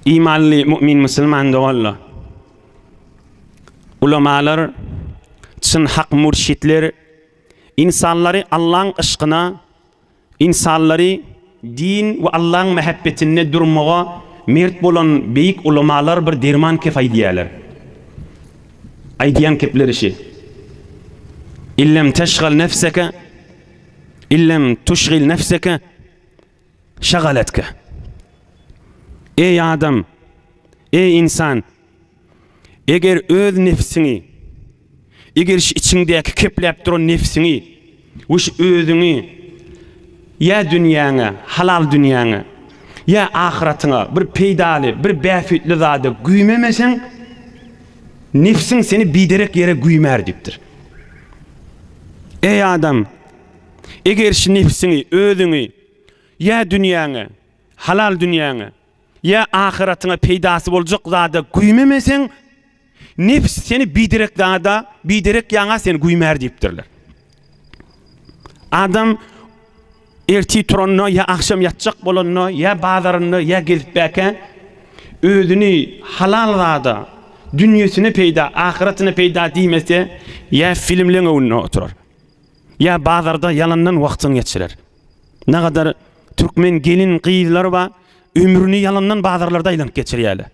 Imanly mu'min musulman doganlar! Ulamalar, çyn hak mürşitler ynsanlary Allaň yşkyna, ynsanlary din we Allaň mähebbetinde durmaga mert bolan beýik ulamalar bir derman kep aýdýarlar. Aýdýan kepleri şi. Illem teşgal nefseke, illem tuşgil nefseke, Şagaletke. Eý adam! Eý ynsan! Eger öz nebsiňi, eger şu içiňdäki kepläp duran nebsiňi we şu özüňi ýa dünýäňe, halal dünýäňe, ýa ahyratyňa bir peýdaly, bir bähbitli zada güýmemeseň, nebsiň seni biderek ýere güýmär diýipdir. Eý adam! Eger şu nebsiňi, özüňi ýa dünýäňe, halal dünýäňe, ýa ahyratyňa peýdasy boljak zada güýmemeseň, nebs seni biderek zada, biderek ýaňa seni güýmär diýipdirler. Adam ertir turanda ýa agşam ýatjak bolanda, ýa bazarynda, ýa gezipbäkä özüni halal zada, dünýesine peýda, ahyratyna peýda diýmese, ýa filmleň öňünde oturar. Ýa bazarda ýalandan wagtyny geçirer. Nagadar türkmen gelin gyzlary bar, ömrüni ýalandan bazarlarda aýlanyp geçirýärler.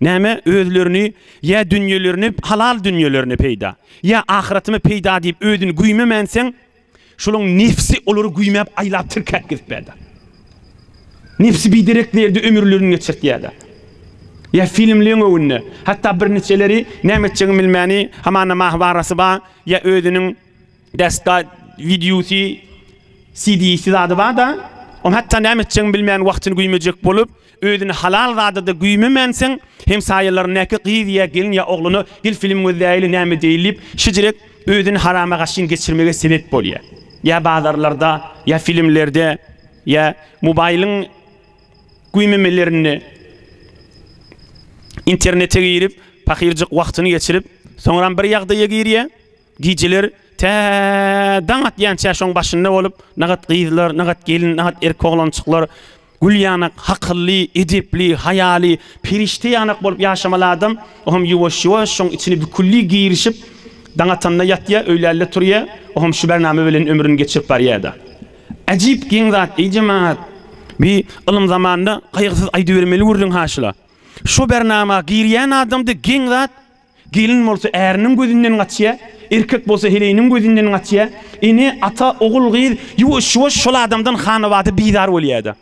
Näme özlerini ýa dünýelerini halal dünýelerine peýda, ýa ahyratyma peýda diýip özüni güýmemänseň, şolaň nefsi olary güýmäp aýlap tirkäp gezip bärde. Nefsi biderek ýerde ömürlerini geçirtýärler. Ýa filmleň öňünde, hatda birniçeleri näme etjegini bilmäni, hamana mahbarasy bar, ýa özüniň Desga wideosy, CD-si zady bar-da, ony hatda näme etjegini bilmän wagtyny güýmejek bolup, özüni halal zada-da güýmemänsiň, hemsaýalaryndaky gyz ýa gelin ýa oglana gel film gözläýeli näme edeýli diýip, şijirek özüni harama gaşyn geçirmege sebep bolýar. Ýa bazarlarda, ýa filmlerde, ýa mobaýlyň güýmemelerinde internete girip, pahyrjyk wagtyny geçirip, soňram bir ýagdaýa girýär. Gijeler tä daň atýança şoň başynda bolup, nagat gyzlar, nagat gelin, nagat erkek oglanjyklar gül ýanak, hakylly, edepli, haýaly, perişde ýanak bolup ýaşamaly adam, o hem ýuwaş-ýuwaş şoň içine bükülli girişip, daň atanda ýatýar, öýlände turýar, o hem şu bernama bilen ömrüni geçirip barýar-da. Äjip geň zat, eý jemagat! Bi ylym zamanynda gaýgysyz aýdybermeli gürrüň haşyla. Şo bernama girýän adamda geň zat, Gelin bolsa äriniň gözünden gaçýar, erkek bolsa heleýiniň gözünden gaçýar. Ene, ata, ogul, gyz ýuwaş-ýuwaş şol adamdan hanabada bizar bolýar-da.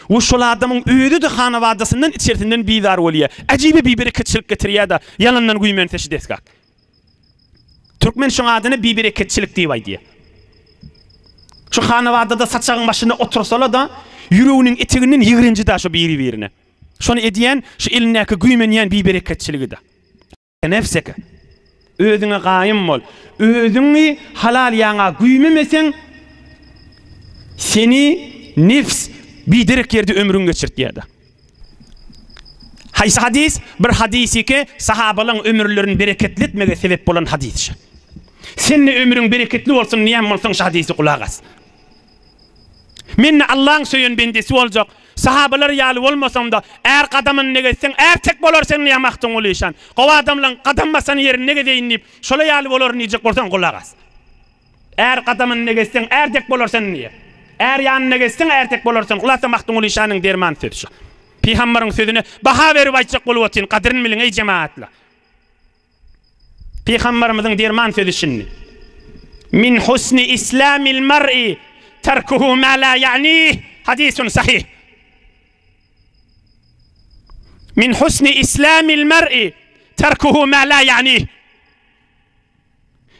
We şol adamyň özi-de hanabadasyndan, içersinden bizar bolýar. Äjibe bibereketçilik getirýär-de, ýalandan güýmense şu desgah. Türkmen şoň adyna bibereketçilik diýip aýdýar. Şu hanabadada saçagyň başynda otursala-da, ýüreginiň eteginden ýigrenji-dä şo biri-birine. Şony edýän şu elindäki güýmenýän bibereketçiligidi. Nefseke. Özüňe gaýym bol. Özüňi halal ýaňa güýmemeseň, seni nefs biderek ýerde ömrüňi geçirtýär-de. Haýsy hadys? Bir hadysy-ki, sahabalaň ömürlerini bereketli etmege sebep bolan hadys şu. Sen-de ömrüň bereketli bolsun diýýän bolsaň şu hadysy gulak as. Men-de Allaň söýen bendesi boljak. Sahabalar ýaly bolmasaň-da, är gadamyny gezseň, är tek bolar sen diýýär Magtymguly işan. Gowy adamlaň gadam basan ýerinde gezeýin diýip, şola ýaly bolaryn diýjek bolsaň, gulak as. Är gadamyny gezseň, är dek bolar sen diýýär. Är ýanynda gezseň, är tek bolar sen. Hulasa Magtymguly işanyň derman sözi şu. Pygambaryň sözüne baha berip aýtjak bolup otyryn, gadyryny biliň, eý jemagatlar. Pygamberimiziň derman sözi şindi. Min husni islamil mar'i terkuhu ma la ya'nih hadisun sahih. Min husni islamil mar'i terkuhu ma la ya'nih.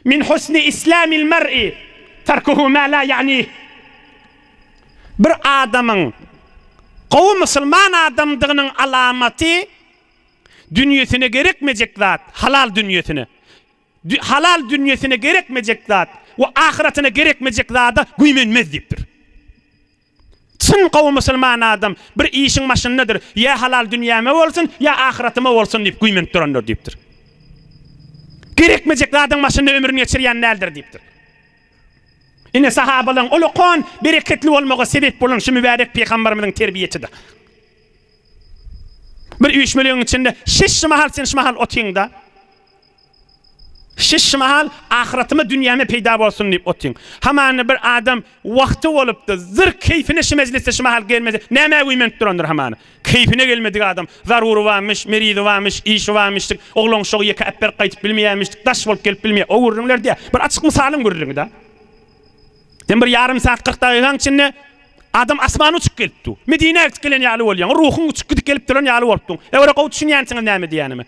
Min husni islamil mar'i terkuhu ma la ya'nih. Bir adamyň gowy musulman adamdygynyň alamaty Dünýesine gerekmejek zat, halal dünýesine. Halal dünýesine gerekmejek zat we ahyratyna gerekmejek zada güýmenmez diýipdir. Çyn gowy musulman adam bir işiň başyndadyr, ýa halal dünýäme bolsun, ýa ahyratyma bolsun diýip güýmenip durandyr diýipdir. Gerekmejek zadyň başynda ömrüni geçirýän däldir diýipdir. Ine sahabalaryň ullakan bereketli bolmaga sebep bolan şu mübärek pygamberimiziň terbiýesidir. Bir üýşmelegiň içinde şiş mahal sen şu mahal otyň-da. Şiş mahal ahyratyma dünýäme peýda bolsun diýip otyň. Hamana bir adam wagty bolupdy, zyr keýpine şu mejlisde şu mahal gelmese nämä güýmenip durandyr hamana. Keýpine gelmedik adam zarury barmyş, merizi barmyş, işi barmyşdyk, oglan-uşagy ýeke äpberip gaýdyp bilmeýärmişdik, daş bolup gelip bilmeýär. O gürrüňler diýýär. Bir açyk mysalyň gürrüňi-dä. Sen bir ýarym saat 40 dagygaň içinde adam asmana uçup gelip dur. Medinä gidip gelen ýaly bolýaň. Ruhuň uçup gidip gelip duran ýaly bolup dur. Ewre gowy düşünýänsiňiz näme diýýänime.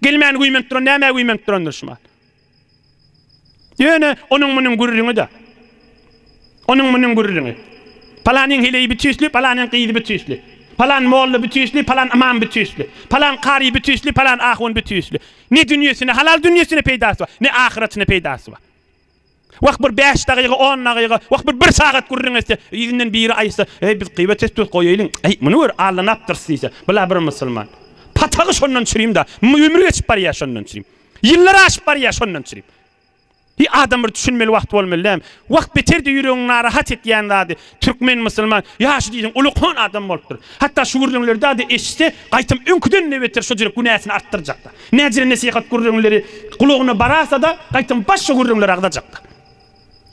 Gelmän güýmenip duran nämä güýmenip durandyr şumat. Ýöne onuň munuň gürrüňi-de. Onuň munuň gürrüňi. Palanyň heleýi bütüsli, palanyň gyzy bütüsli. Palan molla bütüsli, palan ymam bütüsli. Palan kary bütüsli, palan ahun bütüsli. Ne dünýesine, halal dünýesine peýdasy bar, ne ahyratyna peýdasy bar. Wah bir bäş dagyga, on dagyga, wah bir bir sagat gürrüň etse, yzyndan biri aýtsa, Eý, biz gybat etdik, goýaýlyň. Eý, muny gör, allanapdyrys diýse, bula bir musulman. Patagy şondan çürim-da, ömri geçip barýar şondan çürim. Ýyllar aşyp barýar şondan çürim. Hi adam bir düşünmeli wagt bolmaly dämi? Wah beter-de ýüregiňi narahat etýän zady, türkmen musulman, ýaşy diýseň ulukan adam bolupdyr. Hatda şu gürrüňleri dady eşitse, gaýtam öňküden-de beter şo jürek günäsini artdyrjakda. Näjire nesihat gürrüňleri gulagyna barasa-da, gaýtam başga gürrüňleri agzajakda.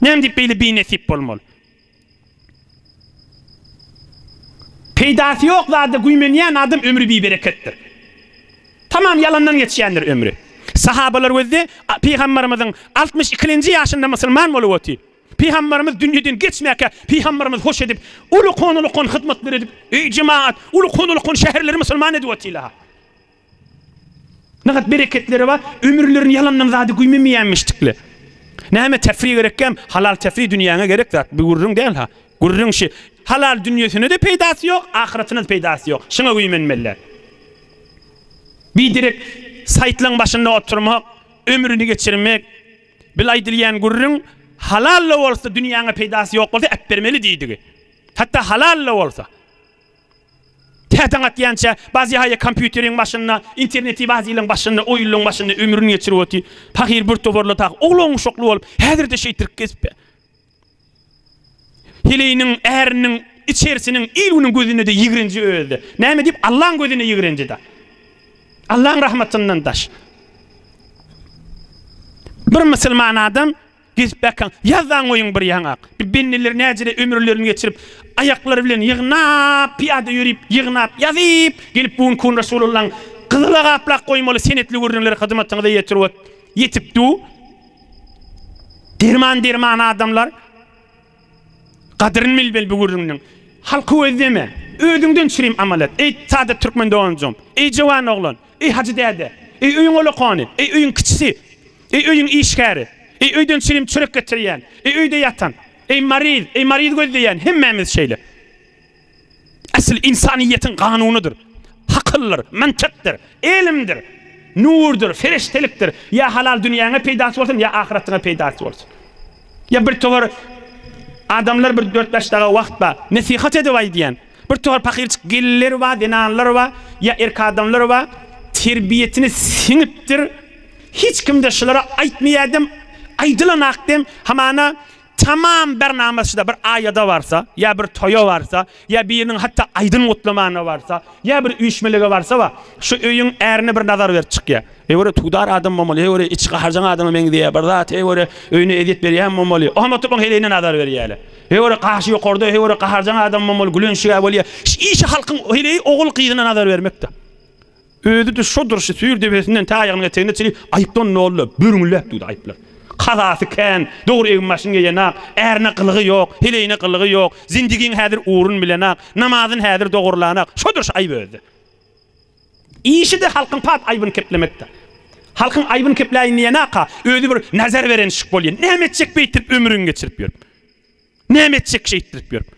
Näme diýip beýle binesip bolmaly? Peýdasy ýok zada güýmenýän adam ömri bibereketdir. Tamam ýalandan geçýändir ömri. Sahabalar gözde Pygambarymyzyň 62-nji ýaşynda musulman bolup otyr. Pygambarymyz dünýeden geçmäkä Pygambarymyz hoş edip, ulukan-ulukan hyzmatlar edip, eý jemaat, ulukan-ulukan şäherleri musulman edip otyr-la. Nagat bereketleri bar, ömürlerini ýalandan zady güýmemeýänmişdikle. Näme tefri gerekkäm, halal tefri dünýäňe gerek zat, bu gürrüň däl ha. Gürrüň şi, halal dünýesine-de peýdasy ýok, ahyratyna-da peýdasy ýok. Şuňa güýmenmeliler. Biderek saýtlaň başynda oturmak, ömrüni geçirmek, bil aýdylýan gürrüň halal-da bolsa dünýäňe peýdasy ýok bolsa äpbermeli diýdigi. Hatda halal-da bolsa. Tä daň atýança bazy haýa kompýuteriň başynda, interneti bazylaň başynda, oýunlaň başynda ömrüni geçirip otyr. Pahyr bir toparla tak oglan-uşakly bolup, häzir-de şeýtirip gezip. Heleýiniň, äriniň, içerisiniň, il-günüň gözünde-de ýigrenji özi-de. Näme diýip, Allaň gözünde ýigrenji-de. Allaň rahmatyndan daş. Bir musulman adam Gezip bakaň, ýazdaň goýuň bir ýaňak. Bir bendeler näjele ömürlerini geçirip, aýaklary bilen ýygnap, pyýada ýörip, ýygnap, ýazyp, gelip bu gün kun Resulullaň gyzyla gaplap goýmaly senetli gürrüňleri hyzmatyňyza ýetirip ýetip du. Derman derman adamlar. Gadyryn bilmeli bu gürrüňniň. Halky gözleme. Özüňden çürim amal et. Eý sada türkmen doganjygym. Eý jowan oglan. Eý hajy däde. Eý öýüň ulakany. Eý öýüň kiçisi. Eý öýüň işgäri. Eý öýden çirim çörek getirýän. Eý öýde ýatan. Eý maryz. Eý maryz gözleýän. Hemmämiz şeýle. Asyl ynsanyýetiň kanunydyr. Hakyldyr, mantykdyr, elmdir, nurdur, feriştelikdir. Ýa halal dünýäňe peýdasy bolsun, ýa ahyratyňa peýdasy bolsun. Ýa bir towar adamlar bir dört-bäş daga wagt bar. Nesihat edip aýdýan. Bir towar pahyrçyk gelinler bar, zenanlar bar, ýa erk adamlar bar. Terbiýetine siňipdir. Hiç kimde şulara aýtmaýadam, aýdylanak dem, hamana Tamam bernamasy-da bir aýada barsa, ýa bir toýa barsa, ýa biriniň hatda aýdyn gutlamana barsa, ýa bir üýşmelige barsa bar, şu öýüň ärine bir nazar berip çykýar. Eý göre tugdar adam bolmaly, eý göre içi gaharjaň adama meňzeýär, bir zat, eý göre öýüne ezýet berýän bolmaly. Oňam oturyp oň heleýine nazar berýärler. Eý göre gaşy ýokarda, eý göre gaharjaň adam bolmaly, gülenşig-ä bolýar. Şu işi halkyň heleýi ogul-gyzyna nazar bermekdir. Özi-de şo durşy süýr depesinden tä aýagynyň etegine çenli aýypdan doly, bürňüläp durdy aýyplar. Kazasy kän, dogry egin-başyn geýenak, ärine gylygy ýok, heleýine gylygy ýok, zindigiň häzir ugrun bilenak, namazyn häzir dogurlanak, şo durşy aýyp özde. Işi-de halkyň pat aýbyny keplemekdir. Halkyň aýbyny kepläýin diýenaka, özi bir nazar berenşik bolýar. Näme etjek beýtirip ömrüňi geçirip ýörüp. Näme etjek şeýtdirip ýörüp.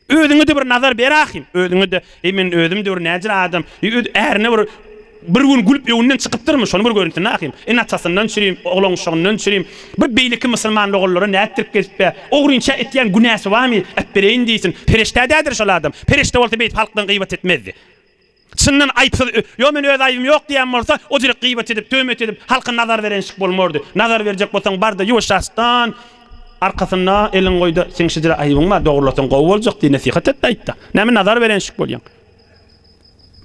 Özüňe-de bir nazar ber ahym. Özüňe-de, eý men özüm-de bir näjir adam. Eý öz ärine bir bir gün gülüp öňünden çykypdyrmy, şony bir görünsin ahym. Ene-atasyndan çürim, oglan-uşagyndan çürim. Bir beýleki musulman doganlara nätdirip gezip-ä. Ogrynça etýän günäsi barmy, äpbereýin diýsin. Pereşdä däldir şol adam. Pereşde bolsa beýdip halkdan gybat etmezdi. Çyndan aýypsyz, ýo men öz aýybym ýok diýen bolsa, o jürek gybat edip, töhmet edip, halka nazar berenşik bolmardy. Nazar berjek bolsaň bar-da ýuwaşjadan arkasynda eliňi goý-da, seň şu jüre aýybyň bar, dogrulasaň gowy boljak diý, nesihat et-de aýt-da. Näme nazar berenşik bolýaň?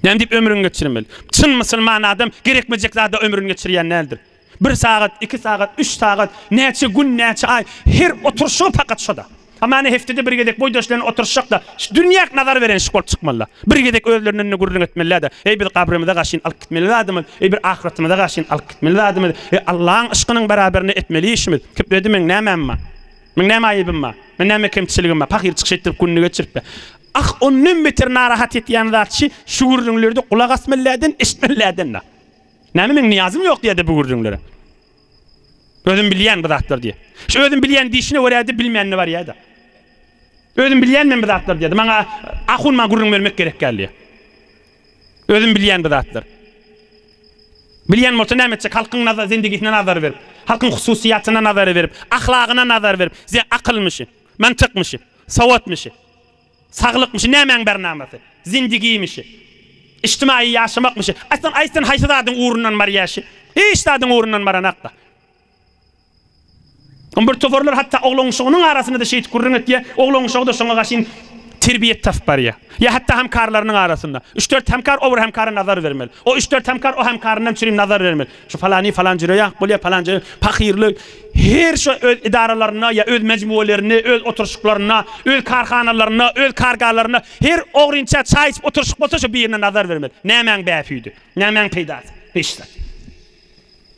Näme diýip ömrüňi geçirmeli? Çyn musulman adam gerekmejek zada ömrüni geçirýän däldir. Bir sagat, iki sagat, üç sagat, näçe gün, näçe aý, her oturyşygy pakat şoda. Hamana hepdede bir gezek boýdaş bilen oturyşjak-da, şu dünýäk nazar berenşik bolup çykmaly-da. Bir gezek özlerinden-de gürrüň etmeli-dä-de, Eý, biz gabrymyza gaşyn alyp gitmeli zadymyz, eý, bir ahyretimize gaşyn alyp gitmeli zadymyz, eý, Allaň yşkynyň beraberinde etmeli işimiz. Kipledi meň nämäm bar? Meň näme aýybym bar? Men näme kemçiligim bar? Pahyr çykyş etdirip gününi geçirip-de. Ah, ondan beter narahat etýän zat şi, şu gürrüňlerde gulak asmalyläden, eşitmeliläden-de. Näme meň nyýazym ýok diýýär-de bu gürrüňlere. Özüm bilýän bu zatlary diýýär. Şu özüm bilýän diýşine görä-de bilmänine barýar-da. Özüm bilýän men bu zatlary diýýär. Maňa ahun maňa gürrüň bermek gerek däl diýýär. Özüm bilýän bu zatlary. Bilýän bolsa näme etjek? Halkyň nazar zendigisine nazar berip, halkyň hususyýatyna nazar berip, ahlagyna nazar berip, ze akylmyşy, mantykmyşy, sowatmyşy. Saglykmyşy, nämäň bernamasy? Zindigimişi. Içtimaýy ýaşamakmyşy. Aýtsaň, aýt sen haýsy zadyň ugrundan barýaşy? Hiç zadyň ugrundan baranakda. On bir toparlar hatda oglan-uşagynyň arasynda-da şeýdip gürrüň etýär, oglan-uşagy-da şoňa gaşyn terbiýet tapyp barýar. Ýa hatda hemkarlarynyň arasynda. Üç-dört hemkar o bir hemkara nazar bermeli. O üç-dört hemkar o hemkaryndan çürim nazar bermeli. Şu falany falan jüre ýakyp bolýar, falan jüre pahyrly her şu öz edaralarynda ýa öz mejmualerinde, öz oturyşyklarynda, öz karhanalarynda, öz kargalarynda her ogrynça çaý içip oturyşyk bolsa şu birine nazar bermeli. Nämäň bähbidi? Nämäň peýdasy? Hiç zat.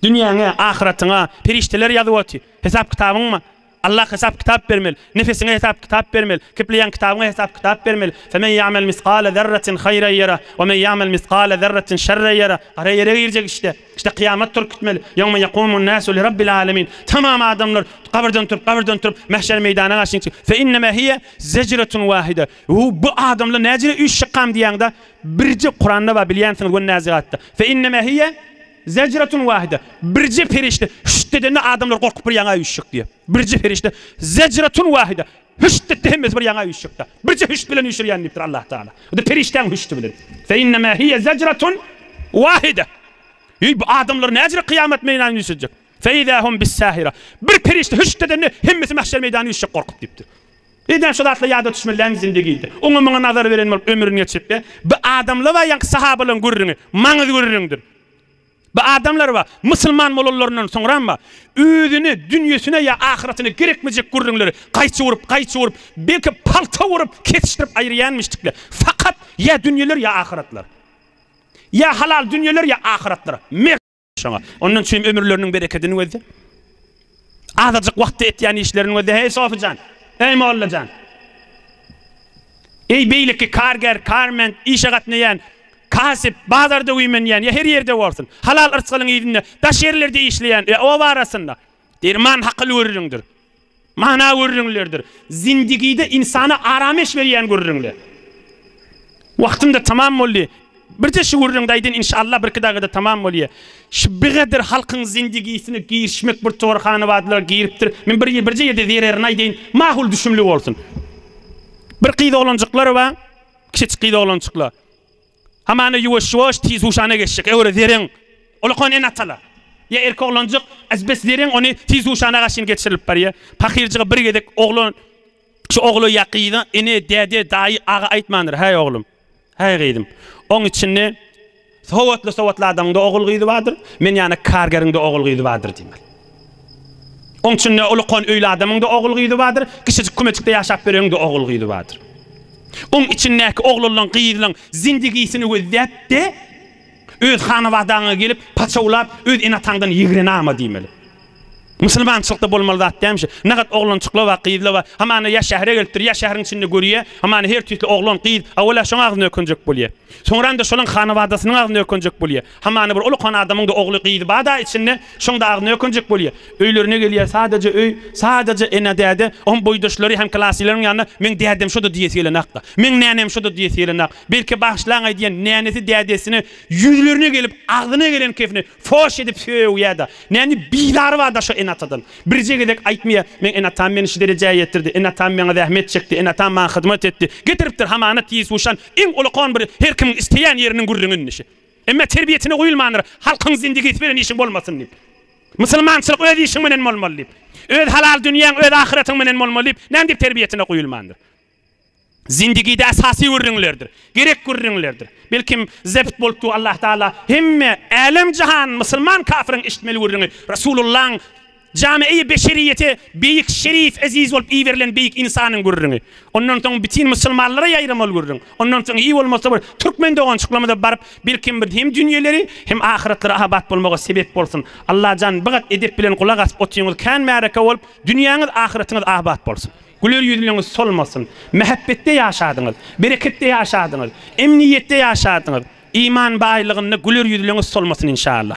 Dünýäňe, ahyratyňa perişdeler ýazyp otyr. Hesap-kitabyň bar. Allah hesap-kitap bermeli. Nefesiňe hesap-kitap bermeli. Kepleýän kitabyňa hesap-kitap bermeli. Femen ýa'mel misgale zerratin haýran ýera, we men ýa'mel misgale zerratin şerren ýera. Gara ýere girjek işte. İşte kyýamat turup gitmeli. Ýewme ýekumun nasu li rabbil alemin. Tamam adamlar gabyrdan turup, gabyrdan turup mahşer meýdana garşy çyk. Fe innema hiýe zejretun wahide. Bu adamlar näjire üýşjekam diýýäňde, birje Kuranda bar bilýänsiňiz we Nazigatda. Fe innema hiýe Zejretun wahide, birje perişde hüşt edende adamlar gorkup bir ýaňa üýşjek diýýär. Birje perişde zejretun wahide, hüşt etdi hemmesi bir ýaňa üýşjek-dä. Birje hüşt bilen üýşürýän diýipdir Allah Tagala. O-da perişdäň hüşdi bilen. Fe innema hiýe zejretun wahide. Eý bu adamlar näjire kyýamat meýdanyna üýşjek. Fe izâ hum bis-sâhira. Bir perişde hüşt edende hemmesi mahşer meýdanyna üýşjek gorkup diýipdir. Edän şo zatlar ýada düşmeli dälmi zindigide. Oňa muňa nazar beren bolup ömrüni geçirip-de, bu adamlar bar ýaňky sahabalaryň gürrüňi, maňyz gürrüňdir. Bu adamlar bar, musulman bolanlaryndan soňram bar, özüne, dünýesine ýa ahyratyna gerekmejek gürrüňleri gaýçy urup, gaýçy urup, belki palta urup, kesişdirip aýyrýanmyşdyklar. Fakat ýa dünýeler ýa ahyratlar. Ýa halal dünýeler ýa ahyratlar. Mert. Şoňa. Ondan üçin ömürleriniň berekedini gözle. Azajyk wagtda etýän işlerini gözle. Heý, Sofy jan! Eý, molla jan! Eý, beýleki karger, karment, işe gatnaýan, kasyp, bazarda güýmenýän ýa her ýerde bolsun, halal yrsgalyň yzynda, daş ýerlerde işleýän ýa oba arasynda. Derman hakyl gürrüňdir. Mana gürrüňlerdir. Zindigide ynsana arameş berýän gürrüňler. Wagtym-da tamam boldy. Birje şu gürrüňde aýdyn inşallah birki dagada tamam bolýa. Şu bigadyr halkyň zindigisine girişmek bir towar hanabadylar giripdir. Men bir birje ýerde zererini aýdaýyn, makul düşümli bolsun. Bir gyz oglanjyklar bar, kiçijik gyz oglanjyklar. Hamana ýuwaş-ýuwaş tiz huşana geçjek. Öwre zereň. Ulakan ene-atalar. Ýa erkek oglanjyk azbes zereň ony tiz huşana gaşyn geçirilip barýar. Pahyrjyga bir gezek oglan şu ogla ýa gyza ene, däde, daýy, aga aýtmandyr, Häý oglum, häý gyzym. Oň içinde sowatly-sowatly adamyň-da ogul-gyzy bardyr, men ýaly kargeriň-de ogul-gyzy bardyr diýmeli. Oň içinde ulukan öýli adamyň-da ogul-gyzy bardyr, kiçijik kümejikde ýaşap ýöreniň-de ogul-gyzy bardyr. Oň içindäki oglanlaň, gyzlaň zindigisini gözläp-de, öz hanabadaňa gelip, paçawlap, öz ene-ataňdan ýigrenama diýmeli. Musulmançylykda bolmaly zat dälmiş. Nagat oglançyklar bar, gyzlar bar. Hamana ýa şähere gelipdir, ýa şäheriň içinde görýär. Hamana her tüýsli oglan, gyz, awala şoň agzyna ökünjek bolýar. Soňram-da şolaň hanabadasynyň agzyna ökünjek bolýar. Hamana bir ulukan adamyň-da ogly, gyzy bar-da içinde, şoň-da agzyna ökünjek bolýar. Öýlerine gelýär, sadaja öý, sadaja ene-däde, oň boýdaşlary, hemklasylarynyň ýanynda meň dädem şo-da diýesi gelenok-da. Meň nänem şo-da diýesi gelenok. Belki bagyşlaň aýdýan, nänesi dädesine ýüzlerine gelip, agzyna gelen kefini foş edip sögýär-de. Näni bizary bar-da şo ene-atadan. Birje gezek aýtmaýar, meň ene-atam meni şu derejä ýetirdi, ene-atam maňa zähmet çekdi, ene-atam maňa hyzmat etdi. Getiripdir hamana tiz-huşan iň ulukan bir her kimiň isleýän ýeriniň gürrüňi indi şi. Emma terbiýesine guýulmandyr, halkyň zindigisi bilen işiň bolmasyn diýip. Musulmançylyk öz işiň bilen bolmaly diýip. Öz halal dünýäň, öz ahyratyň bilen bolmaly diýip, näme diýip terbiýesine guýulmandyr. Zindigide esasy gürrüňlerdir. Gerek gürrüňlerdir. Belkim zebt bolup dur Allah Taala hemme älem jahan musulman kafiriň eşitmeli gürrüňi Resulullaň jamiei beşeriýete beýik şerif eziz bolup iberilen beýik ynsanyň gürrüňi. Ondan soň bitin musulmanlara ýaýramaly gürrüň. Ondan soň iý bolmasa bir türkmen dogançyklarymyza baryp belkim bir hem dünýeleri hem ahyratlary abat bolmaga sebep bolsun. Allajan bir gat edep bilen gulak asyp otyňyz kän märeke bolup dünýäňiz ahyratyňyz abat bolsun. Güler ýüzleriňiz solmasyn. Mähebbetde ýaşadyňyz, bereketde ýaşadyňyz, emniýetde ýaşadyňyz. Iman baýlygynda güler ýüzleriňiz solmasyn inşallah.